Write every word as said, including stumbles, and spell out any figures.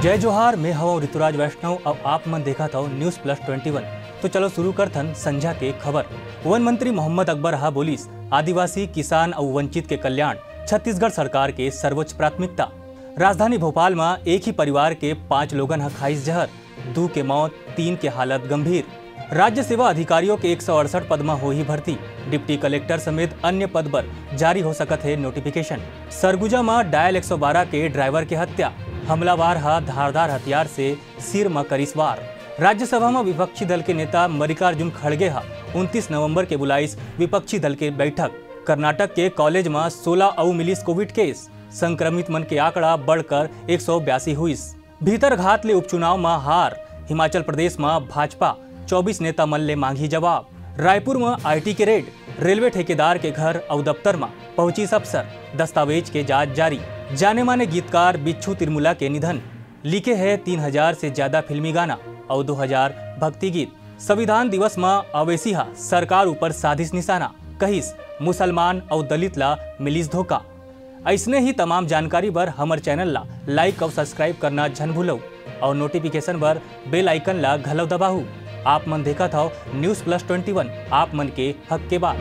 जय जोहार, मैं हवं ऋतुराज वैष्णव, अउ आप मन देखत हव News Plus Twenty One। तो चलो शुरू करथन संझा के खबर। वन मंत्री मोहम्मद अकबर हा बोलिस, आदिवासी, किसान अउ वंचित के कल्याण छत्तीसगढ़ सरकार के सर्वोच्च प्राथमिकता। राजधानी भोपाल म एक ही परिवार के पांच लोगन ह खाइस जहर, दू के मौत, तीन के हालत गंभीर। राज्य सेवा अधिकारियों के एक सौ अड़सठ पद म होही भर्ती, डिप्टी कलेक्टर समेत अन्य पद बर जारी हो सकत हे नोटिफिकेशन। सरगुजा म डायल एक सौ बारह के ड्राइवर के हत्या, हमलावार ह धारदार हथियार से सिर म करिस वार। राज्यसभा म विपक्षी दल के नेता मल्लिकार्जुन खड़गे ह उनतीस नवंबर के बुलाइस विपक्षी दल के बैठक। कर्नाटक के कॉलेज म सोलह अउ मिलिस कोविड केस, संक्रमित मन के आंकड़ा बढ़कर एक सौ बयासी हुइस। भीतरघात ले उपचुनाव म हार, हिमाचल प्रदेश म भाजपा चौबीस नेता मन ले मांगी जवाब। रायपुर म आईटी के रेड, रेलवे ठेकेदार के घर अउ दफ्तर म पहुंचिस अफसर, दस्तावेज के जांच जारी। जाने माने गीतकार बिच्छू तिरमुला के निधन, लिखे हे तीन हजार से ज्यादा फिल्मी गाना अउ दो हजार भक्ति गीत। संविधान दिवस म अवैसी ह सरकार ऊपर साधिस निशाना, कहिस मुसलमान अउ दलित ला मिलिस धोखा। अइसने ही तमाम जानकारी बर हमर चैनल ला लाइक अउ सब्सक्राइब करना झन भूलव अउ नोटिफिकेशन बर बेल आइकन ला घलव दबाहू। आप मन देखत हव News Plus Twenty One, आप मन के हक के बात।